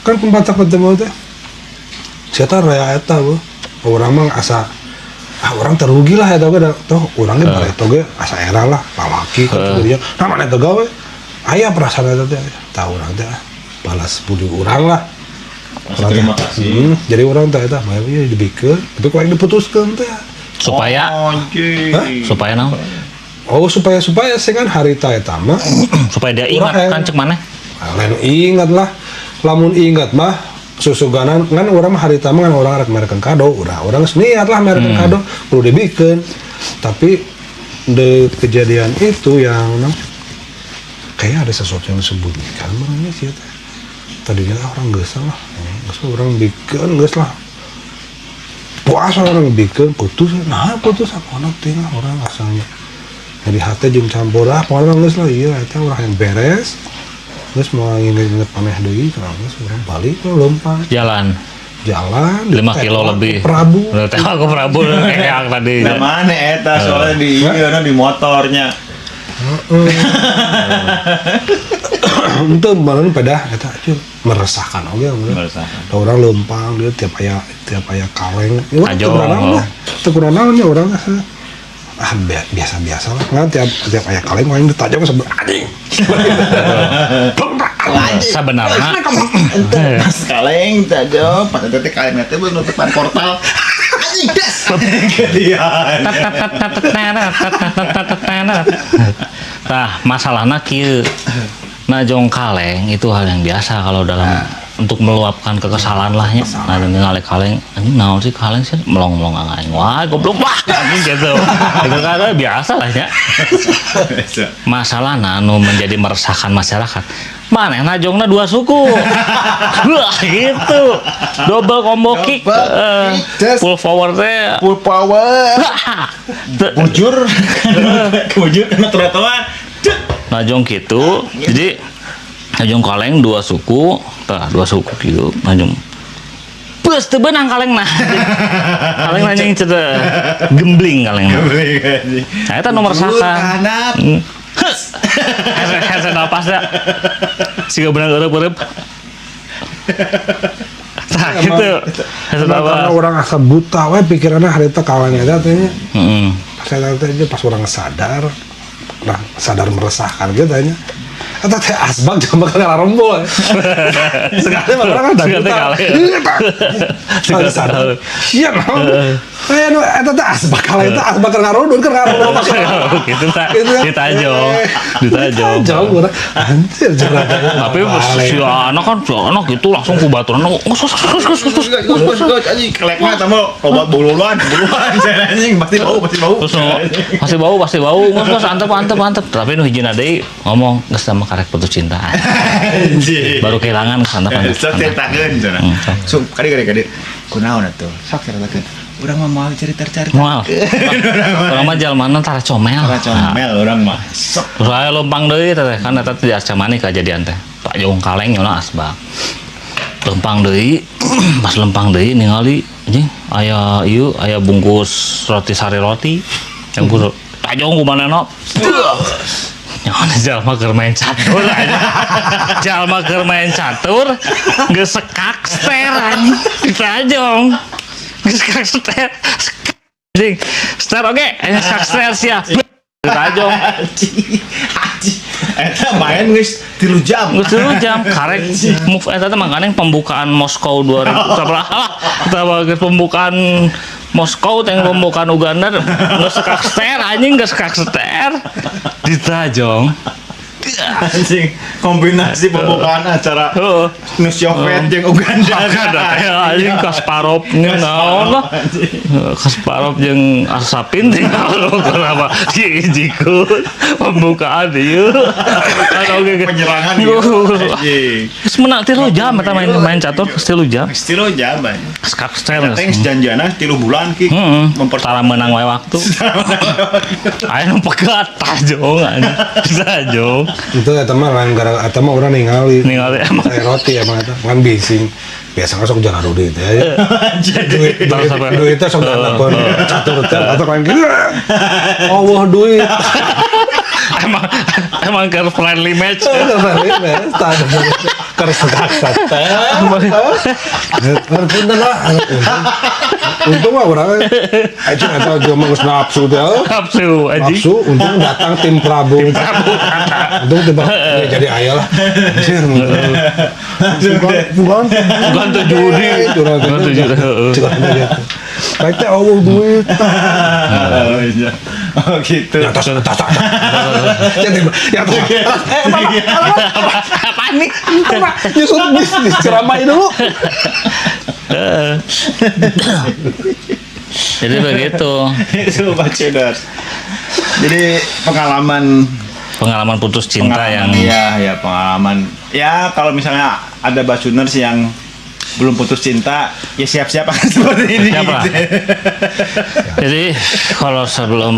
Kan kumbaca ketemu teh. Si eta raya eta bu. Orang mah asa ah orang terugi lah eta ge da toh urang ge bareto ge asa era lah lalaki kan dia. Nah mana eta gawe? Aya perasaan eta teh. Tah urang teh ah, balas budi urang lah. Rasa terima kasih. Jadi orang teh eta mah ieu dibikeun, tapi ku aing diputuskeun teh. Supaya Anjing. Hah? supaya naon? Oh supaya supaya sih kan harita eta mah Supaya dia Urang ingat kayak- kan cek maneh. lain ingat lah, lamun ingat mah susuganan kan orang mah harita mah kan orang rek merekeun kado udah orang geus niat lah merekeun kado kudu dibikeun, tapi de kejadian itu yang kayaknya ada sesuatu yang disembunyikan orangnya sih teh. Tadinya ah, orang geus lah geus lah, orang bikin geus lah puas orang bikin putus, nah putus aku anak tinggal orang asalnya jadi hati jeung campur ah pokoknya geus lah iya eta orang yang beres terus mau inget-inget maneh deui cenah geus urang balik we leumpang Jalan jalan 5 kilo ditewak lebih. ke Prabu. Udah tewak ke Prabu kayak tadi. Nah mana eta soalnya di iya di motornya. Itu malah pada eta itu meresahkan oge bener. Meresahkan. Da urang leumpang dia tiap aya kaleng. Ya, urang teu Tajong, kunaon oh. lah. Teu kunaon nya urang teh. Ah biasa-biasa lah. Ngan tiap tiap aya kaleng aing ditajong sampe anjing. Sebenarnya Pas kaleng tajam, pas eta teh kaleng teh nutupan portal. Anjing das. Kedian. Tah, masalahnya kieu. Nah, jong kaleng itu hal yang biasa kalau dalam untuk meluapkan kekesalan lah nya. Nah, dengan kaleng, anjing naon sih kaleng sih melong-melong aing. Wah, goblok wah anjing gitu. Itu kan biasa lah nya. Masalahna anu menjadi meresahkan masyarakat. Maneh najongna dua suku. Wah, gitu. Double combo kick. Double kick, des. Full power teh. Full power. Teu- Bujur. Bujur kena trotoar. Cet. Najong gitu. Jadi najong kaleng dua suku, tah dua suku gitu. Najong. Bus teu beunang kalengna. Kaleng anjing cenah gembling kalengna. Nah, eta nomor Bujur saka. kahanap. Hese hese napas ya. Siga beunang eureub-eureub. Tah gitu. Hese Emang karena napas. orang asa buta we pikiranna harita kaleng eta teh nya. Pas eta teh nya, pas orang sadar, nah sadar meresahkan gitu nya. Eta teh asbak cuma bakal ngararembul. Sekali mah orang kan udah Sekali buta. kaleng. Iya, sadar. Sia naon. Eh nu eta teh asbak kaleng teh asbak keur ngarudun keur ngarudun. Gitu tak Gitu ya. ditajong, ditajong. Ditajong urang. Anjir curang. Tapi si anak kan si anak gitu langsung ku baturan ngos ngos ngos ngos ngos ngos. Gus, anjing kelekna tambah obat buluan, buluan saya anjing pasti bau, pasti bau. Terus nu, pasti bau, pasti bau, ngos ngos, antep antep antep. Tapi nu hijina deui ngomong geus sama karek putus cinta. Anjing. Baru kehilangan geus antep antep. Sok ceritakeun cenah. Sok. Sok kade kade kade. Kunaon atuh? Sok ceritakeun. Urang mah moal cerita-cerita. Moal. Urang mah jalmana tara comel. Tara comel urang mah. Sok. Terus aya lempang deui teh kan eta teh di Arcamanik kejadian teh. Pak Jong kaleng nyona asbak. Lempang deui, pas lempang deui ningali anjing aya ieu aya bungkus roti Sari Roti. Yang bungkus tajong ku manehna. Nyawana jalma keur main catur anjing. Jalma keur main catur geus sekak ster anjing. Ditajong. Geus sekak ster. Anjing. Ster oge, anjing sekak ster sia. Ditajong. Anjing. Anjing. Eta main geus 3 jam. Geus 3 jam karek move eta teh makanya pembukaan Moskow 2000 sabaraha lah. Eta mah geus pembukaan Moskow teh pembukaan Uganda geus sekak ster anjing geus sekak ster. Ditajong. Anjing kombinasi pembukaan acara Heeh. Uni Soviet jeung Uganda. Uganda teh anjing Kasparov naon lah. Kasparov jeung Arsapin jeung naon kenapa diijikeun pembukaan ieu. Kan oge Penyerangan ieu. Anjing. Geus menang 3 jam eta main main catur geus 3 jam. 3 jam anjing. Sekak ster. Teh janjiana 3 bulan ki. Heeh. Mempersiapkan Tara menang wae waktu. Aya nu pegat tajong anjing. Tajong. Itu eta mah lain gara eta mah urang ningali. Ningali emang. Sari roti emang eta kan bising. Biasa kan sok jalan rudi teh ya. Duit Tahu duit sampai- duitnya sok dihandapkeun catur teh atau kan gini. Allah duit. Emang emang keur friendly match. Keur sekak teh. Punten lah. Untung mah urang anjing eta juga mah geus nafsu teh. Nafsu anjing. Nafsu, untung datang tim Prabu. Untung tim Prabu ya, jadi ayah lah. Anjir, bukan, bukan, Bukan tuh judi. Bukan Bukan tuh judi. Baik teh Allah duit. Oh, iya. Oh gitu. Ya tas tas tas. Jadi ya tas. Eh, apa? Apa nih? Apa? Nyusut bisnis ceramah dulu. Heeh. Jadi begitu. Itu Pak Cedars. Jadi pengalaman Pengalaman putus cinta pengalaman, yang ya ya pengalaman ya kalau misalnya ada Basuners yang belum putus cinta ya siap-siap akan seperti ini. Siap lah. Jadi kalau sebelum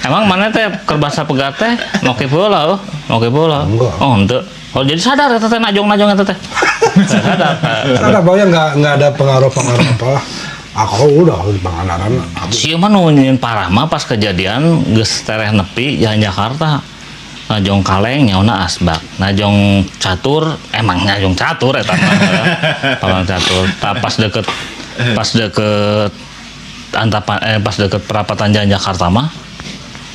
emang mana teh keur basa pegat teh make bola oh, make bola. Enggak. Oh, henteu. Oh, jadi sadar eta teh najong-najong eta teh. Sadar. Karena pokoknya nggak ada pengaruh-pengaruh apa lah. Aku udah di Pangandaran. Aku Sieu mah nu nyieun parah mah pas kejadian geus tereh nepi jalan Jakarta. Najong kaleng nyaona asbak. Najong catur emang najong catur eta mah. Palang catur. Tah pas deket antapan pas deket perapatan jalan Jakarta mah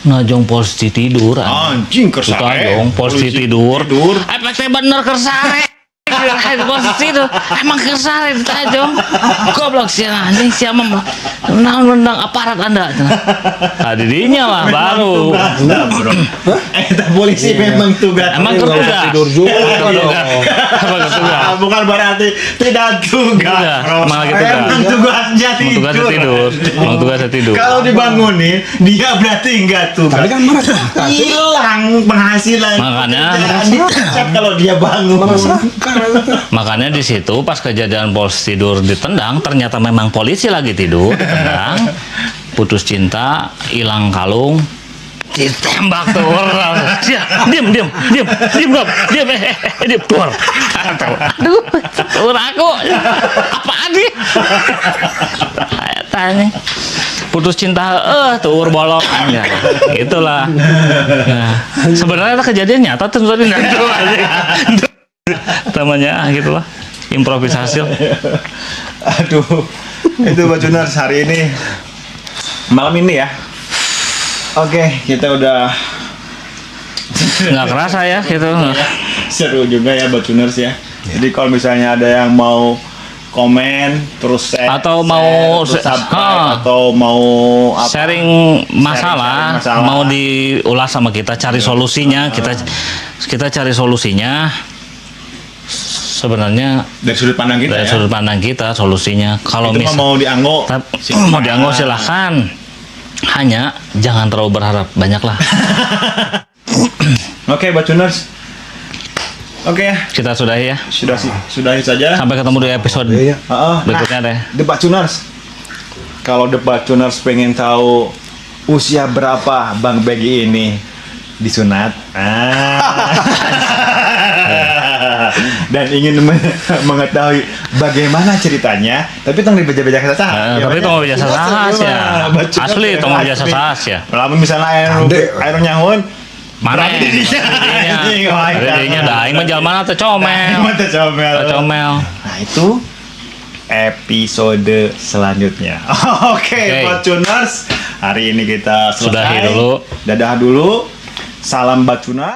najong polisi tidur. Anjing kersare. Tajong polisi tidur. Tidur. Efek teh bener kersare. Anjing posisi itu emang kesal itu teh jong. Goblok sih anjing, siapa mah naon nendang aparat Anda. Nah, didinya lah baru. Tugasna, bro. Eta polisi memang tugas. Emang Nggak usah tugas. tidur juga dong. Emang tugas. Ah, bukan berarti tidak tugas, Tidak, bro. emang lagi tugas. Emang tugasnya Emang tidur. tugasnya tidur. Emang tugasnya tidur. Kalau dibangunin, dia berarti enggak tugas. Tapi kan merasakan sih. Hilang penghasilan. Makanya- Pekerjaan dipecat kalau dia bangun. Merasakan. Makanya di situ pas kejadian polisi tidur ditendang, ternyata memang polisi lagi tidur ditendang, putus cinta, hilang kalung, ditembak tuh orang. Sia, diem, diem, diem, diem, diem, diem, eh, eh, eh, diem, tuar. Aduh, tuar aku, apaan sih? Tanya. Putus cinta, tuh bolong. Ya, itulah. Nah, sebenarnya itu kejadian nyata tuh tadi namanya gitu lah, improvisasi. Aduh, itu Bacuners hari ini, malam ini ya. Oke, kita udah Nggak kerasa ya gitu. Seru juga ya, Bacuners ya. Jadi kalau misalnya ada yang mau komen, terus share, Atau mau share, terus subscribe, atau mau apa, sharing masalah, sharing masalah. Mau diulas sama kita, cari solusinya, kita kita cari solusinya sebenarnya dari sudut pandang kita dari ya. sudut pandang kita solusinya. Kalau Itu mah misal mau dianggo, mau dianggo silahkan, hanya jangan terlalu berharap banyak lah. Oke, Bacuners. Oke ya, Kita sudahi ya. Sudah sih, sudahi saja. Sampai ketemu di episode Iya. Heeh. berikutnya deh. The Bacuners. Kalau The Bacuners pengen tahu usia berapa Bang Begi ini disunat. Ah. Dan ingin mengetahui bagaimana ceritanya, tapi tong dibeja-beja saha. Eh, tapi tong beja saha ya. Asli tong beja saha ya. Lamun misalnya aya nu Ande. Aya nu nyahoan, Mana? berarti didinya. Anjing, wah, Didinya dah aing mah jalmana teu comel. Aing mah teu comel. Teu comel. Nah, itu episode selanjutnya. Oke, Oke. Bacuners. Hari ini kita selesai. Sudahi dulu. Dadah dulu. Salam Bacuna.